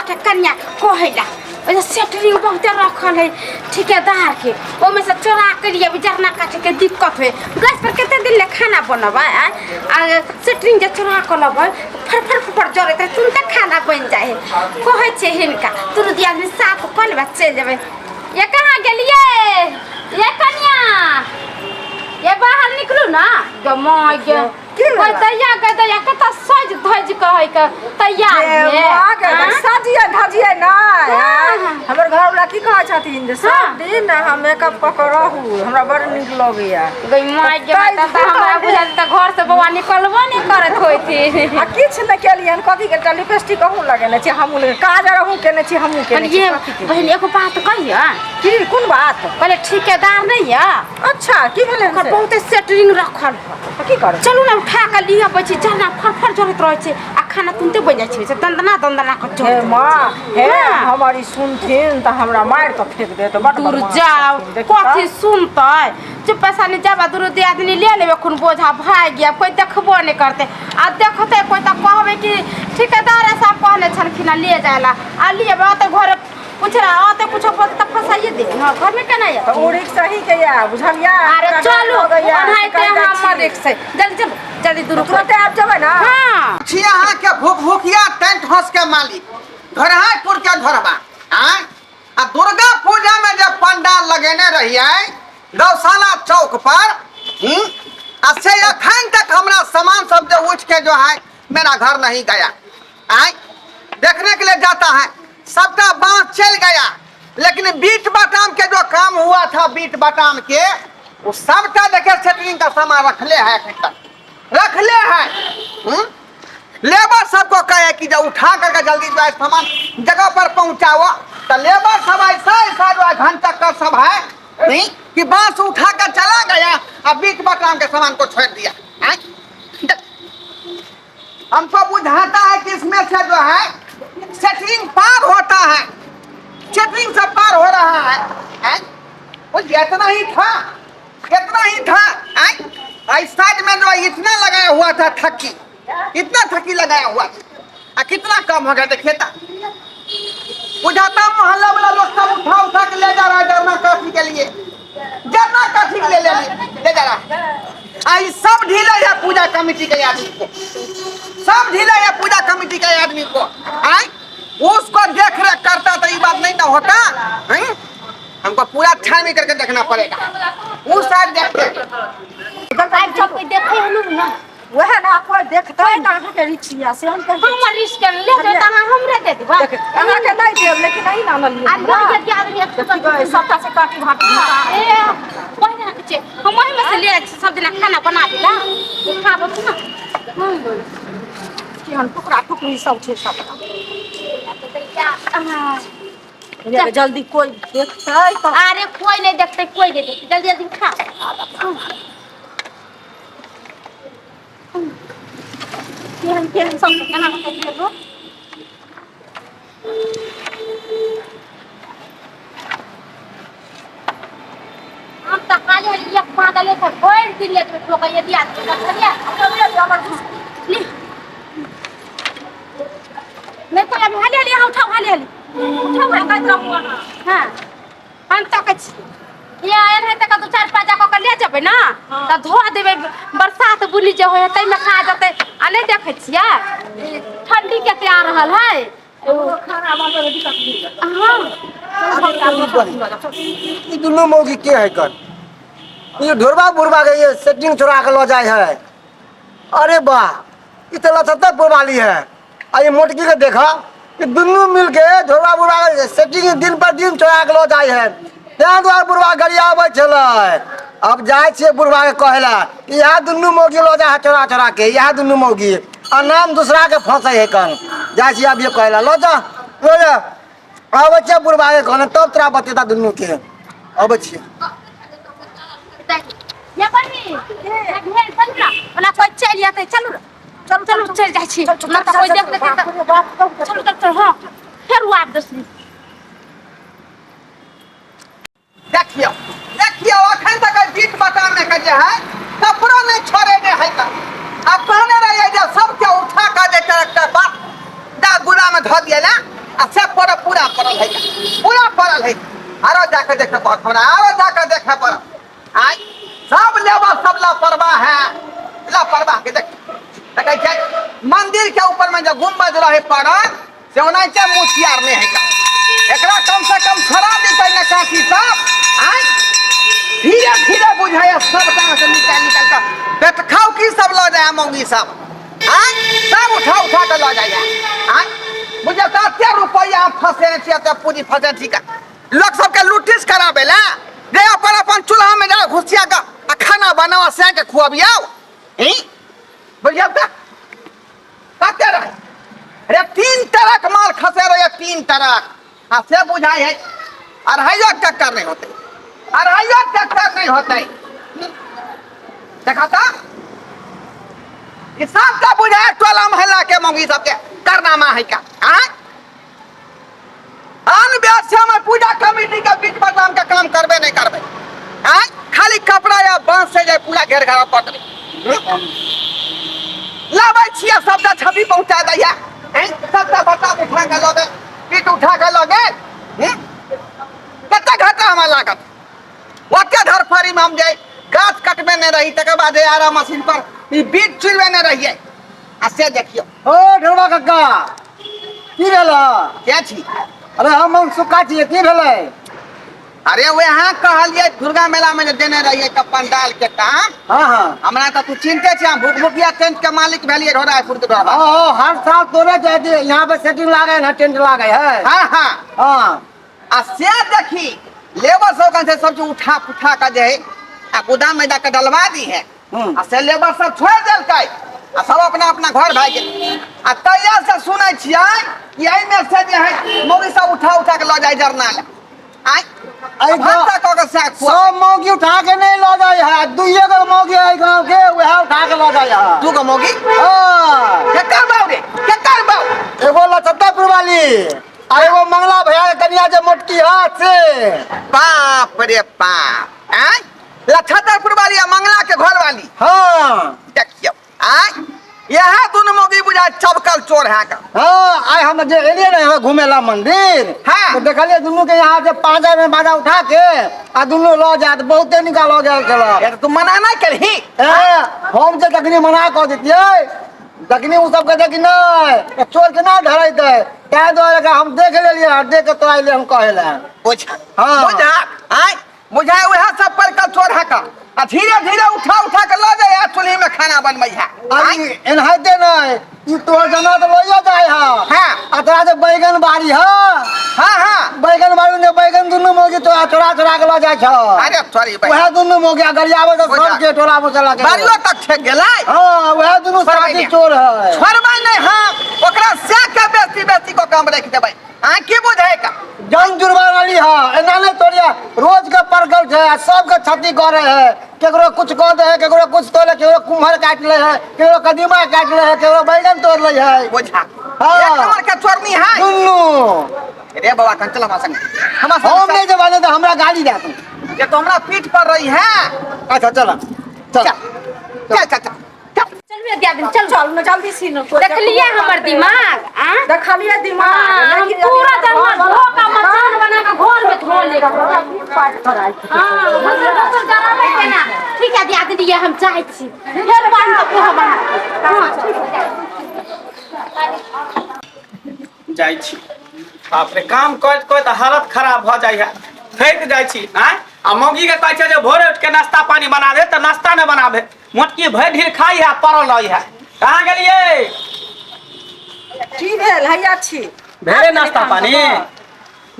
के कन्या कहैला ओहि सेटरिंग बहुते रखल है ठेकेदार के ओहिमे से चोरा के लिए जरना काटे के दिक्कत है गैस पर कते दिन ले खाना बनबै आय आ सेटरिंग जे चोरा के लबै फरफर फुफर जरैत रहे तुरंते खाना बनि जाइ है। कहै छै हिनका दुनू दियादनी साफ कऽ लेबै चलि जेबै। ये कहाँ गेलियै ये कन्या? ये बाहर निकलू ना गे माय गे। की भेलै? कोई तैयार के दैया कतऽ सज धज के है के तैयार हे भेल। माँ गे, आँय? सजिए धजिए नहि हाँ। हमर घरवला की कहै छथिन जे हाँ। सब दिन हम मेकअप कऽ के रहू, हमरा बड़ नीक लगैया। गई माय गे माय, तब तऽ हमरा बुझायल तऽ घर से बौआ निकलबो नहि करत होइथिन। आ किछु नहि केलियन, कथी के एकटा लिपस्टिक अहूँ लगेने छी, हमहूँ लगेने, काजर अहूँ केने छी, हमहूँ केने छी, ये कथी के? बहिन एगो बात कहिया। की कोन बात? कहले ठेकेदार नहीं है। अच्छा की भेलै ओकर से? बहुते सेटरिंग रखल है। तऽ की करबै? चलू ने उठा के लिअ बै छी, जरना फरफर जरैत रहै छै आ खाना तुरन्ते बनि जाइ छै, से दन्दना दन्दना के हे जरैत रहै माँ छै। हे हाँ। हमर ई सुनथिन तऽ हमरा मारि कऽ फेंक देत, बड दूर बदमाश जाओ छथिन, देखी तऽ। कथी सुनतै? चुप पैसा नहीं जाबा दुनू दियादनी ले लेबै खून बोझा भागि गया, कोई देखबो नहीं करतै। आ देखतै कोई तऽ कहबै कि ठेकेदार साहब कहने छलखिन हँ ले जाय ला, आ लियबै ओतऽ घरे पूछ रहा ओतऽ कुछो बोलतै तऽ फंसाइए दे। हँ घर में केना आयत? तऽ ओ रिक्शा ही के या बुझलियै? अरे हमरा डर चलू लगैया, ओनाहिते से कहि दै हमर छी। रिक्शा है। जल्दी चलू जल्दी दूर तुरंते आबि जेबै ना? हाँ। छी अहाँ के भूख भूखिया टेंट हाउस के मालिक घरहापुर के घरबा आय आ दुर्गा पूजा में जब पंडाल लगेने रहिए गौशाला चौक पर आ से अखन तक हमरा सामान सब जो उठ के जो है मेरा घर नहीं गया आय देखने के लिए जाता है सबका बांस चल गया, लेकिन बीट बटाम के जो काम हुआ था बीट बटाम के वो सबटा देखे सेटरिंग का सामान रखले है अखन तक रखले है। लेबर सबको कहे कि जब उठा करके जल्दी जो है सामान जगह पर पहुंचाओ, तो लेबर सब ऐसा ऐसा जो है घंटा का सब है नहीं कि बांस उठा कर चला गया और बीट बटाम के सामान को छोड़ दिया। आय? हमको बुझाता है कि इसमें से जो है सेटरिंग पार होता है, सेटरिंग सब पार हो रहा है। आय? वो इतना ही था, इतना ही था। आय? इस साइड में जो इतना लगाया हुआ था थक्की, इतना थक्की लगाया हुआ था, आ कितना कम हो गया देखिए। बुझाता मोहल्ला वाला लोग सब उठा उठा के ले जा रहा है जरना काठी के लिए, जरना काठी के लिए ले, ले जा रहा है। आ ई सब ढीला है पूजा कमेटी के आदमी को, सब ढीला है पूजा कमेटी के आदमी को। आय उसको देख रेख करता तो ये बात नहीं ना होता। हैं? हमको पूरा छानबीन करके देखना पड़ेगा उस साइड देखते। आब सब कोई देखै हनु ना। वएह ना कोई देखतै तऽ अहाँके रिक्श यऽ से हम कहै छी। हमर रिक्श के ले जाउ तऽ अहाँ हमरे दे देबै। देख, अहाँके नहि देब लेकिन अहीं ने आनलियै आ हमरा। लऽ जइयै आदमी एक देखी गै, सबटा से काटी भाटी। ए, पहिने रखै छियै। हम ओहिमे से ले जाइ छी सब दिना खाना बना देला। उठाबऽ तू ना। केहन टुकड़ा टुकड़ी सब छै सबटा। अहाँ जल्दी कोई देखतै तऽ। अरे कोई नहीं देखतै, कोई नहीं देखतै, जल्दी जल्दी उठा। केहन केहन सब केना होतै? हम तऽ हाली हाली एक पाँदा लेके भरि दिन ले जेबै ठोकै यदि आदमी रखलियै। ली। नहि कोइ अभी हाली हाली अहाँ उठाउ, हाली हाली उठाउ, हाली रहू अहाँ। हाँ हम तकै छी ये एनाहिते कऽ दू चारि पाँच कऽ के ले जेबै ने तऽ धो देबै, बरसात बुनी जे होइ है ताहिमे खा जेतै। आ नहि देखै छियै ई ठंडी कते आ रहल है। खाना बनबै मे दिक्कत नहि होइए। हाँ। ई दुनू मौगी के है कर ई ढोरबा बुढ़बा के ये सेटिंग चोरा के लऽ जाय है। अरे वाह ई तऽ लथत्ता बुढ़वाली है। आ ई मोटकी के देखा ई दुनू मिल के ढोरबा बुढ़बा के सेटिंग दिन पर दिन चोरा के लऽ जाय है। तें दुआरे बुढ़बा गरियाबै छलै। अब जाइ छियै बुढ़बा के कहै लए कि इएह दुनू मौगी लऽ जाइ है चोरा चोरा के, इएह दुनू मौगी आ नाम दूसरा के फंसै है कन। जाइ छियै अभिये कहै लए, लऽ जा लऽ जा। आबै छियै बुढ़बा के कहने तब तोरा बतेता दुनू के। अबै छियै। ये बहिनी, भेल चलू ना, ओना कोइ चलि जेतै, चलू ना। चलू चलू चलि जाइ छी, ना तऽ कोइ देख लेतै तऽ। चलू चलू चलू, हाँ फेर ओ आब दोसरी। देखियौ देखियौ अखन तक एहि बीट बटामे के जे है कपड़ो नहि छोड़ेने है तऽ। आ कहने रहियै जे सबके उठा कऽ जे ट्रैक्टर पर दा गुड़ा में धऽ दियै ला, आ से पर पूरा पड़ल है, पूरा पड़ल है। आरो जाके देखे पड़त हमरा, आरो जाके देखे पड़त। आय सब लेबर सब लापरवाह है, लापरवाह के देख देखै छै मंदिर के ऊपर में जो गुम्बद रहे पड़ल से ओनाहिते मुठियार नहीं है का। एकरा कम से कम छोड़ा देते न काठी सब। आय धीरे धीरे बुझाया सब टांग से निकाल निकाल कर बेटखाव की सब लऽ जाए मौगी सब। आय सब उठा उठा के लऽ जाइए। आय बुझे तऽ एते रुपैआ हम फंसे छियै, एते पूंजी फंसे छी का लोक सबके लुटिस कराबे ला जे अपन अपन चूल्हा में जा घुसिया के आ खाना बनावा से के खुआबियौ। ई बुझियौ तऽ कते रहे रे 3 ट्रक माल खसे रहे, 3 ट्रक। आ से बुझाई है अढ़ाइयो ट्रैक्टर नहीं होते, अढ़ाइयो ट्रैक्टर नहीं होते। देखा था ई सब का बुझाए टोला मोहल्ला के मौगी सबके करनामा है का। आय आन ब्याज से हमर पूजा कमेटी के बीच बदनाम के काम करबे नहीं करबे। आय खाली कपड़ा या बांस से जाए पूरा घेर घरा पकड़े लाबै छियै, सबटा छवि पहुंचा दैया। सबटा बता उठा के लगे, पीठ उठा के लगे। कते घाटा हमरा लागत ओते धरफड़ी में हम जाए गाछ कटबे नहीं रही, तकर बाद आरा मशीन पर ई बीज चुरबे नहीं रहिए। आ से देखियो ओ ढोलवा कक्का की भेल? के छी? अरे हम सुखा छियै, की भेलै? अरे वहाँ कहलिए दुर्गा मेला में जे देने रहिए के पंडाल के काम। हाँ हाँ हमरा तो तू चिंते छी, हम भुकभुकिया टेंट के मालिक भेलिए ढोरापुर के ढोरा। हाँ, हर साल तोरे जाए दे, यहाँ पे सेटिंग लागे है ना, टेंट लागे है। हाँ हाँ हाँ आ से देखी लेबर सब कन से सब चीज उठा पुठा के जे है आ गोदाम में जाके डलवा दी है। आ से लेबर सब छोड़ देलकै आ सब अपना अपना घर भागि गेल। आ तैया से सुनै छियै कि एहिमे से जे है मौगी सब उठा उठा के लऽ जाइ जरना लए। आइ अइ भनसा कऽ के सएह खुआ। सब मौगी उठा के नहीं लऽ जाइ है, दुइये गो मौगी है गाँव के, वएह उठा के लऽ जाइ है। दू गो मौगी? हाँ। केकर बाउ रे? केकर बाउ? एगो लचत्तापुर वाली आ एगो मंगला भैया के कनिया जे मोटकी हाथ से। बाप रे बाप। आँय लछतरपुर वाली आ मंगला के घर वाली। हाँ। देखियौ आँय यह दुनू मौगी बुझा चबकल चोर है का। हाँ आइ हम जे एलियै ने यहाँ घूमे ला मंदिर, हाँ। तो देखलियै दुनू के यहाँ जे पांजा में बाजा उठा के आ दुनू लऽ जायत, बहुते निका लऽ गेल छल। ये तो तू मना नहीं करही। ए, हम जे जखनी मना कऽ देतियै तखनी ओ सब कहते कि नहीं चोर के ना धरेतै, ताहि दुआरे एकरा हम देख लेलियै आ देख के तोरा एलियै हम कहै लए। बुझा। हाँ। बुझा। आँय बुझा वएह सब पर का चोर है का। आ धीरे धीरे उठा उठा के लऽ जाए चूल्ही में खाना बनबै है। अरे एनाहिते नहीं, ई तोहर जना तऽ लइयो जाय है। हाँ। आ तोरा जे बैगन बाड़ी है। हाँ, हाँ। बैगन बाड़ी में बैगन दुनू मौगी तोरा चोरा चोरा के लऽ जाय छौ। अरे सॉरी भाई। वएह दुनू मौगी आ गरियाबै तऽ बुझा। सबके टोला में चला के। बाड़ियो तक ठेक गेलै। हाँ, वएह दुनू छोड़बै साथी नहि। चोर है। छोड़बै नहीं, हाँ ओकरा से के बेसी बेसी को काम रख देबै। अहाँ की बुझै का? जन जुड़वा वाली है, एना नहीं तोड़िया, रोज के परगल छै आ सबके क्षति करे है, केकरो कुछ कऽ दे है, केकरो कुछ तोड़े, केकरो कुम्हर काटि ले है, केकरो कदीमा काटि ले है, केकरो बैगन तोड़ ले है। बुझा। हाँ। एक नंबर के चोरनी है। दुनू। रे बाबा, कन चल हमरा संगे। हमरा संगे हम चल। नहीं जेबै, नहीं तऽ हमरा गाली देत। ये तो हमरा पीठ पर रही है। अच्छा, चल। चल। चल। चल, चल, चल। चल बे, दिया दिन, चल। चल न, जल्दी सीन। देखलिए हमर दिमाग, आ? देखलिए दिमाग, हाँ, हम लेकिन पूरा अभी जंगल घर धोखा मचान बना के घर में धो ले। पाट कराई। हाँ, भसर भसर जराबै के ना। ठीक है, दिया दिन, हम चाहै छी। फेर बांध के पोहा बना। हाँ, ठीक है। जाइ छी। बाप रे, काम करैत करैत हालत खराब भऽ जाइ है, थकि जाइ छी। आँय, आ मौगी के कहै छै जे भोरे उठि के नाश्ता पानी बना दे, तऽ नाश्ता नहि बनाबे, मोटकी भरि ढीर खाइ है, पड़ल रहै है। कहाँ गेलियै? की भेल? हैया छी। भेलै नाश्ता पानी?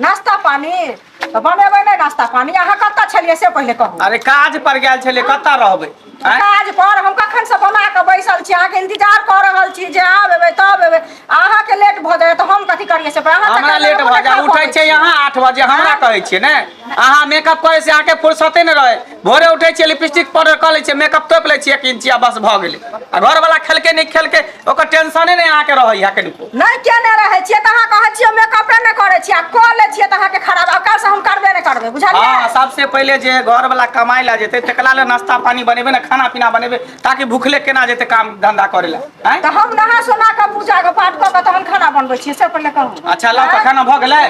नाश्ता पानी तऽ बनेबै नहि नाश्ता पानी? अहाँ कतऽ छलियै से पहिले कहू। अरे काज पर गेल छलियै, कतऽ रहबै? आँय? काज पर हम कखन से बना कऽ बैसल छी, अहाँके इंतजार कऽ रहल छी जे आब एबै तब एबै। अहाँके लेट भऽ जाए तऽ हम कथी करियै से? अहाँ तऽ हमरा काल्हि लेट भऽ जाए, देखा उठै पड़ै छै छी। यहाँ 8 बजे, हमरा आँय? कहै छियै ने अहाँ मेकअप करै से अहाँके फुर्सते नहि रहै। भोरे उठै छियै, लिपस्टिक पाउडर कऽ लै छियै, मेकअप तोपि लै छियै 1 इंची, आ बस भऽ गेलै। आ घरवला खेलकै नहि खेलकै ओकर टेंशने नहि अहाँके रहै है कनिको। नहि केने रहै छियै तऽ अहाँ कहै छियै मेकअपे नहि करै छियै, आ कऽ लै छियै तऽ अहाँके खराब। आ काल्हिसँ हम करबे नहि करबै, बुझलियै? हाँ, सबसे पहिले जे घर वाला कमाई ला जेतै तकरा ले नाश्ता पानी बनेबे ने, खाना पीना बनेबे, ताकि भूखले केना जेतै काम धंधा करे ला। आँय? तऽ हम नहा सोना कऽ पूजा के पाठ कऽ के तहन खाना बनबै छियै, से पहिले कहू। अच्छा, लाउ तऽ खाना भऽ गेलै।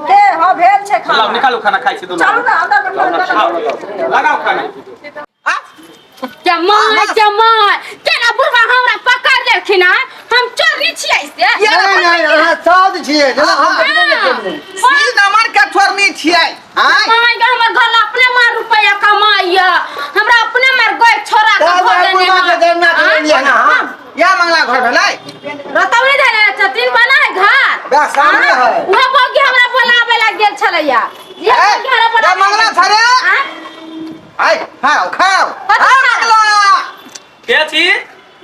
के हँ, भेल छै खाना। लाउ, निकालू, खाना खाइ छी दुनू। चलू ने अंदर में। लाउ ने, खाउ। लगाउ खाना। जमाय जमाय, केना बुढ़वा हमरा पकड़ लेलखिन हँ, हम चोरनी छियै से? नहीं नहीं, अहाँ साध छियै जेना हम कखनो नहि केलियै। ई नंबर के छोड़नी छियै, आँय? माय गे, हमर घर अपने मार रुपया कमाइया, हमरा अपने मार गए छोरा के तब भऽ देने। बुढ़वा के जरना के लेलियै हन अहाँ। या मंगला घर भेलै। रतौनी देने छथिन, बना है घर। बस सामने है। उहे बौगी हमरा बोलाबे ला गेल छलैया। ये ए, बौगी हमरा या बोलाबे। मंगला छ रे। आँय? आइ खाओ खाओ। कथी आ खाओ? मंगला। के छी?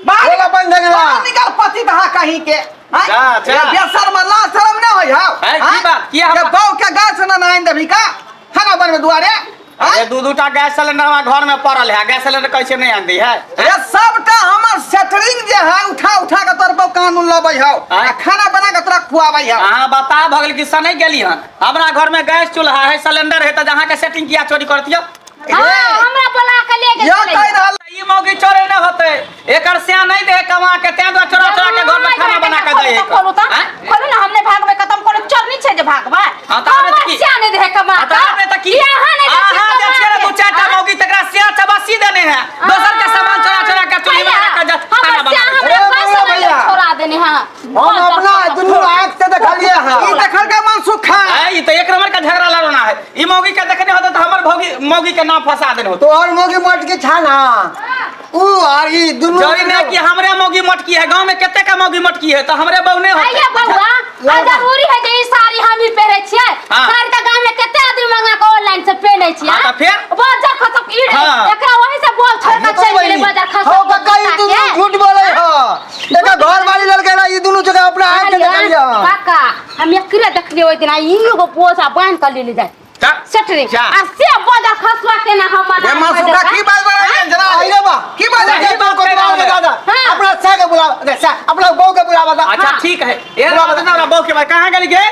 बाहर बोला बंद गेला। बाहर निकाल पति तहा कहीं के। आँय? जा, जा। ए, बेसर में लाज शरम न होय हौ। आँय, की आँय? बात? किया जे हमरा- बहू के गाछ न आनि देबही का खाना बनबे दुआरे? आँय? अरे, दू दूटा गैस सिलेंडर हमरा घर में पड़ल है, गैस सिलेंडर कैसे नहीं आन दी है? ए, सबटा हमर सेटरिंग जे है उठा उठा के तोर बहु कानून लबै हौ आँय? आ खाना बना के तोरा खुआबै हौ। अहाँ बता भऽ गेल कि सनै गेली हन। हमरा घर में गैस चूल्हा है, सिलेंडर है, तऽ अहाँके सेटिंग किया चोरी करतियो? हाँ, हमरा बोला के ले गेल यो छलैया। कहि रहल। ई मौगी चोरे न होते, एकर स्या नहीं दे कमा के, तें दुआरे चोरा चोरा के घर में खाना बना के दे। खोलू तऽ, आँय? खोलू ना, हमने भागबे खत्म कोनो चोरनी छै जे भागबै? हाँ, तऽ आबे तऽ की? हमर स्या नहि देहे कमा हाँ, तऽ आबे तऽ की? अहाँ नहि दै छियै अहाँ जे कमा छियै ने के? दू चारिटा आँय? मौगी तकरा स्या चबासी देने है, दोसर के सामान चोरा चोरा के चूल्ही में लगा के हमर खाना स्या बना हमरा ए, पैसा बौआ नहि भैया। छोड़ा देने हँ। हम अपना दुनू आँख से देखलियै हँ। ई देखल के मन सुखा। ई तऽ एक नंबर का झगड़ा लड़ना है। ई मौगी के देखने होते तऽ हमर भौगी मौगी के नाम फंसा देने होते। तोहर मौगी मटकी छाना ऊ आर ई दुनू। जरूरी नहीं कि हमरे मौगी मटकी है, गांव में कते का मौगी मटकी है, तो हमरे बहू नहीं होते। आइए बउआ, आ जरूरी है जे ई साड़ी हम ही पहिरै छियै? हाँ। साड़ी तऽ गाम में कते आदमी मंगा के ऑनलाइन से पहिनै छियै। हाँ, तऽ फेर? बाजार खसक ई हाँ। एकरा वही से बोल छोड़ के चलि गेलै बाजार खसक। हौ कक्का, ई दुनू झूठ बोलै ह। एकर घर वाली लड़के रहा, ई दुनू जगह अपना आँख के देखलियै हँ। काका, हम एकरे देखलियै ओहि दिना, ई एगो बोझा बान्हि कऽ लेले जाय जा। सेटरिंग जा। आ से बाजार खसुआ के ना हम रे मन सुखा, की बात बड़ा जना? आइरे बा। की बात सही है? बात कह रहा है दादा। हाँ। अपना सा के बुलावा अरे सा अपना बहू के बुलावा दा। अच्छा ठीक है, ए बात ना, हमरा बहू के बात कहाँ गेली गे?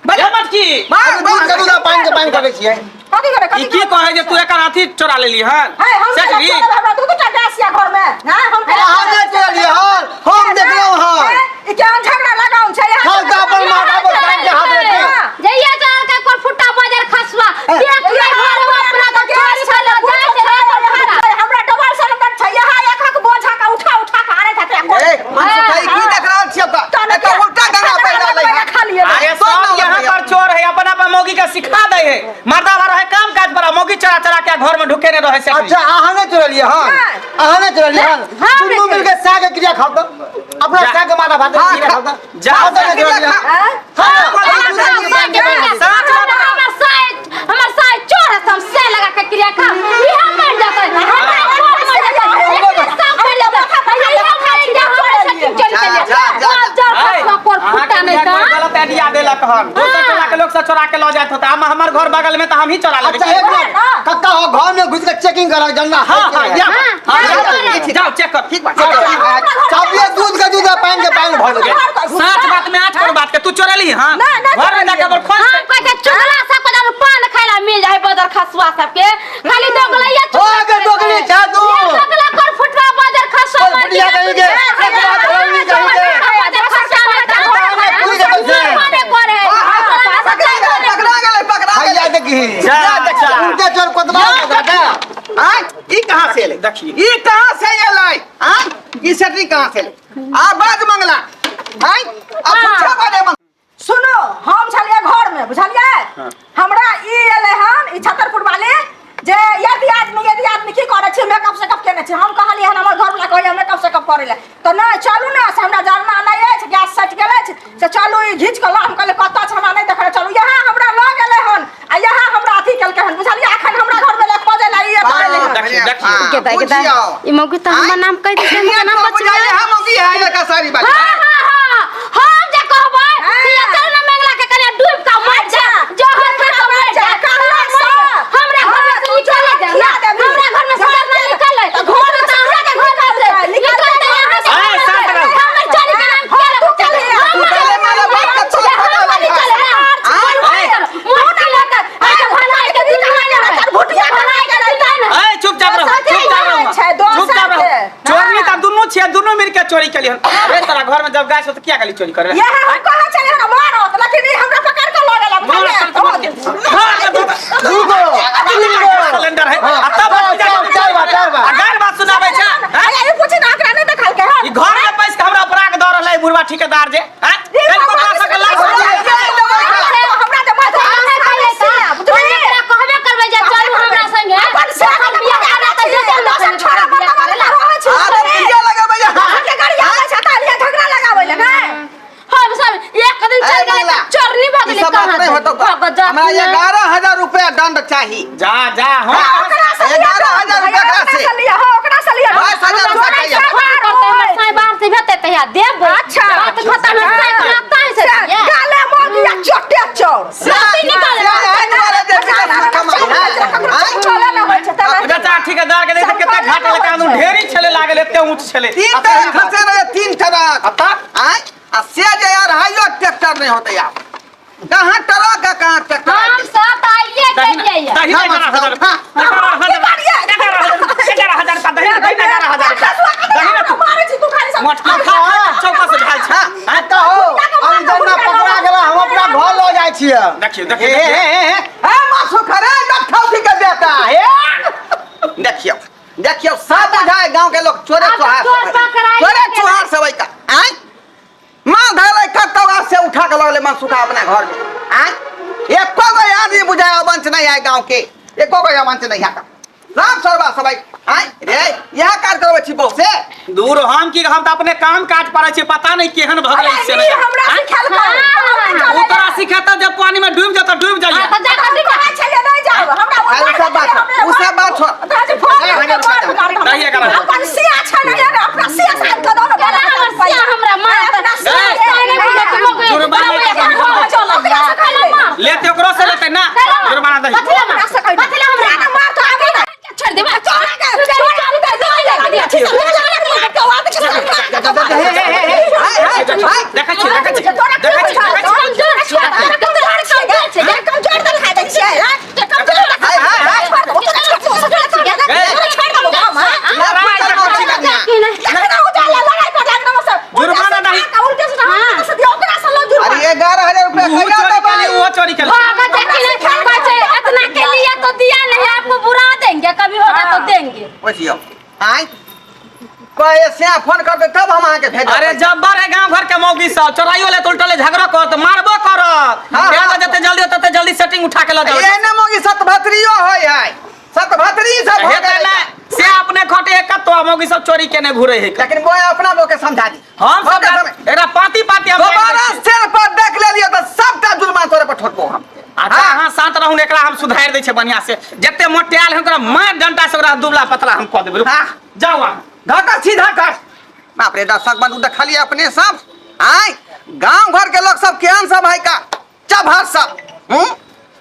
बजे मटकी। बाहर दूध के दूध आ पानि के पानि करै छियै। कथी करे? ई कथी? की कहै जे तू एकर अथी चोरा लेली हन है, हम केना सेटरी? चोरब? हमरा दू दूटा गैस या घर में ना हम केना अहाँ नहि चोरलियै हन, हम देखलहुँ हन। हे, ई केहन झगड़ा लगाउन छै यहाँ? खाल तऽ अपन माथा पर पानि के हाथ रखी। जइया जान के कोन फुट्टा बाजार खसुआ पेट में भरे अपना तो चोरी कर ले जाय छै रे कोन फुट्टा। हमरा डबल सिलेंडर छै यहाँ, एक एक बोझा के उठा उठा के आनै छथि। ए, मन सुखा, ई की देख रहल छियै ओकरा? एकर उल्टा गाना पढ़ि रहलै हन। खा लियै। अरे, तो सब ना यहाँ लगैया। पर चोर है, अपन अपन मौगी के सिखा दे है। मर्दा भर है काम काज पर, मौगी चोरा चोरा के घर में ढुके नहीं रहे से। अच्छा, अहाँ नहि चोरलियै हन, अहाँ नहि चोरलियै हन। हाँ, दुनू नहि। मिलके सा के क्रिया खाउ तऽ अपना जा। सा के माथा भात हाँ, क्रिया खाउ तऽ। जा। अहाँ तऽ नहि चोरलियै हन। आँय? हाँ, साँच बात। हमर साय, हमर साय चोर है, हम से लगा के क्रिया खा, ई हम मर जाते, हमरा चोर मर जाते, एकरे सब मर जाते, ई हम मर जा, हमरा से चोरी कर ले। जा, जा, जा। बाजार खसुआ कोन फुट्टा अहाँके नहीं बिहार तऽ कोइ गलत आइडिया देलक हन, दोसर टोला के लोग सब चोरा के लऽ जाइत होतै, हम हमर घर बगल में तऽ हम ही चोरा लेबै। अच्छा, एक मिनट कक्का, हो घर में घुस के चेकिंग करक जनना। हाँ हाँ, या। हाँ, हाँ, हाँ, जाओ, हाँ। जाओ चेक कर। ठीक बा। चापिए दूध के दूध आ पानि के पानि भऽ गेलै। साँच बात में आज करो बात के तू चोरेली हां? नहीं, नहीं घर में जाके चोरेलियै। बोल खोल। हम कहै छै चुगला सब के पान खाय ला मिल जाय बदर खसुआ सबके, खाली दोगलैया। हो गे दोगली छा तू। दोगला कर फुटवा बाजार खसुआ। कोई फुटिया कहीं के, एक बात होली कहीं के। बाजार खसुआ पूरी जगह से। माने करे। पकड़ा गेलै, पकड़ा गेलै, पकड़ा हैया गेलै। देखी। जा, जा। उनके चोर कोतवाल के दादा। आँय, ई कहाँ से एलै? देखिए। ई कहाँ से एलै? आँय, ई सेटरी कहाँ से एलै? आ बाज मंगला, आँय, आ पूछा बाजे मंगला। सुनो, हम छलियै घर में, बुझलियै? हमरा ई एलै हन ई छतरपुर वाली जे यदि आदमी, यदि आदमी की करै छी, मेकअप सेकअप केने छी। हम कहलियै हन, हमर घरवला कहैया मेकअप सेकअप करै लए, तऽ नहि, चलू ने, से हमरा जरना नहि अछि, गैस सटि गेल अछि, से चलू ई घीच कऽ लऽ। हम कहलियै कतऽ छै, हमरा नहि देखल, चलू। यहाँ हमरा लऽ गेलै हन आ यहाँ हमरा अथी केलकै हन, बुझलियै? अखन हमरा घरमे लए खोजै लए ई एतऽ एलै हन। देखिए, देखिए। हाँ, के बुझियौ। ई मौगी तऽ हमर नाम कहि देतै, हमर नाम बचबै। बुझाइए हम की है एकर सारी बात। हाँ हाँ हाँ, हम जे कहबै से ये चल ना मंगला के कने डूब के मर जा, जहर खा के मर जा। हमरा घर में से निकल जा ना, हमरा घर में से ना निकल, घर में से, हमरा के घर में से निकल दे यहाँ से। ए, शांत रहो। हमर चली के नाम के तू चल। तू पहले मारा बाप का चल पता लगा। चले ना, मुंह ना लगा, अच्छा भला के दिन केली हन रे तोरा घर में जब गाय छौ त किया गेली चोरी करे यह हम कहा चले हम मारत लेकिन ई हमरा पकड़ के लऽ गेला मार बुझलियै? दूगो तीन गो सिलेंडर है हाँ, आ तब चार, चार, चार बा, चार बा। आ गारि बात सुनाबै छै हैं? अरे ई पूछी ना एकरा नहि देखलकै हन ई घर में पैस के हमरा अपरा के दऽ रहलै बुढ़वा ठेकेदार जे हैं? ई कनिको तोरा सबके लाज शरम हमरा जे माथा ओकरा कहबे करबै जे चलू हमरा संगे अपन से हम बियाह करा तऽ जेतै ने दोसर छोड़ा मरदा वाला रहै छै अरे किया लगेबै यहाँ? दोसर के गाड़ी आबै छै तऽ लिया झगड़ा लगाबै ले नै हम सब एक दिन चल ए, गेलै मंगला, तऽ चोरनी भऽ ई गेलै सब बात कहाँ नहीं होतो भऽ जात हमरा नहि। 11,000 रुपया दंड चाही। जा जा हम ओकरा से लिया 11,000 रुपया ओकरा से। से लिया हो ओकरा से लिया 22,000 रुपया चाहिए। फोन करतै हमर साईं बाहर से भेटतै तहिया देबै अच्छा। बात खतम है साईं खाता है से दियै। गाले मोगिया चोटे चोर राति निकाले से एहन दुआरे जे विदेश में कमाइ है। आँय? चले न होइ छै तब बेटा ठेकेदार के देख कते घाटा लगा दू ढेरी छले लागल एते ऊंच छले तीन ट्रक खसे रहे तीन ट्रक आ तब आँय? आ से जे यार हाइयो ट्रैक्टर नहीं होते यार कहाँ ट्रक है कहाँ ट्रैक्टर हम सब आइए दही ना गेलियै दही ना 11,000 रुपया 11,000 11,000 रुपया दही ना दही ना 11,000 रुपया दही ना तू मारै छी तू खाली सब मोटकी खा खा चौका से भेल छै हाँ, तऽ हो हम जन्ना पकड़ा गेला हम अपना घर लऽ जाइ छियै देखियौ ए, देखियौ ए, देखियौ। ए, ए, ए, मासु खरे डठौती के बेटा ए देखियौ देखियौ सब बुझाए गांव के लोग चोरे आब तऽ चोहार चोर सब है। पकड़ाइए चोरे गेलै। चोहार सब है का आँय माँ धरे कतौ से उठा के लगले मन सुखा अपना घर में आँय एको गो आदमी बुझाए अवंश नहीं है गांव के एको गो अवंश नहीं है का राम सरवा सब है आँय रे यह काज करबै छी बहु से दूर हम की हम तऽ अपने काम काज पड़ै छी पता नहीं केहन भऽ गेलै से ई हमरा सिखेलकै हाँ। ओ तोरा सिखेता जब पानी में डूब जाता डूब जाइए हाँ, तऽ जा कऽ हम कहै छलियै नहि जाउ हमरा अरे उ सब बात छोड़, उ सब बात छोड़। तोरा जे फोन 11,000 रुपया दे। दही 11,000। अपन सिया छै ने यार अपना सिया साइन कऽ दो ने केना हमर सिया हमरा मारत? अपना सिया ए, साइन नहि बुझै कि मौगी- जुर्माना मौगी के घर चलैया। केना मार? लेते ओकरो से लेते ना केना मार? जुर्माना दही कथी लए मार? ओकरा से कहि दे। कथी लए हमरा केना मार तो आबै ने। छोड़ देबै। चोरा के चोरा के देखै छी देखै छी देखै छी देखै छी अरे 11,000 रुपया ओहो कहिया चोरी देबै? केली ओहो चोरी केली इतना के लिए तो दिया नहीं आपको बुरा देंगे कभी होगा तो देंगे बुझियौ आँय कहे से फोन करते तब हम अहाँके भेजब अरे जब्बर है गांव घर के मौगी सब चोराइयो ले तो उल्टले झगड़ो करत मारबो करत हाँ, तें हाँ। जते जल्दी हो तते जल्दी सेटिंग उठा के ल जाओ एहने मौगी सतभतरियो होइ है सतभतरी सब हो हेतै गेलै ने से अपने खटे एक तो मौगी सब चोरी केने घुरे है लेकिन बोय अपना बोके समझा दी हम सब बोके समझ- एकरा पाती पाती हम दोबारा सिर पर देख लेलियो तऽ सबटा जुर्माना तोरे पर ठोकबो हम अच्छा अहाँ शांत रहू ने एकरा हम सुधारि दै छियै बढ़िया से जते मोटायल है ओकरा मार डंटा से ओकरा दुबला पतला हम कऽ देबै रुक। हाँ। जाउ अहाँ धक्का सीधा कर बाप रे दर्शक बंधु देखलिए अपने सब आय गांव घर के लोग सब केहन सब है का चभर सब हूं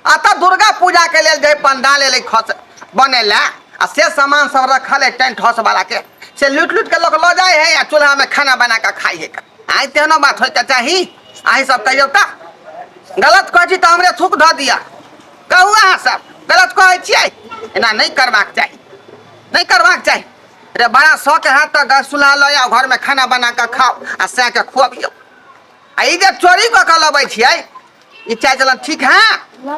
अतः दुर्गा पूजा के लेल जे पंडाल एलै खस बनेला आ से सामान सब रखल है टेंट हाउस वाला के से लूट लूट के लोग लऽ जाइ है आ चूल्हा में खाना बना के खाइ है आइ तेहनो बात होय के चाही अहीं सब कहियौ तऽ गलत कहै छी तऽ हमरे थूक धऽ दिअ कहू अहाँ सब गलत कहै छियै एना नहि करबाक चाही नहि करबाक चाही रे बड़ा शौक है तऽ गैस चूल्हा लऽ आउ घरमे खाना बना कऽ खाउ आ सएह खुअबियौ आ ई जे चोरी कऽ कऽ लबै छियै ई चालि चलन ठीक है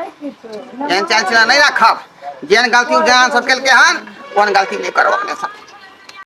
एहन चालि चलन नहि राखब जेहन गलती जहान सब केलकै हन ओहन गलती नहि करब अपने सब।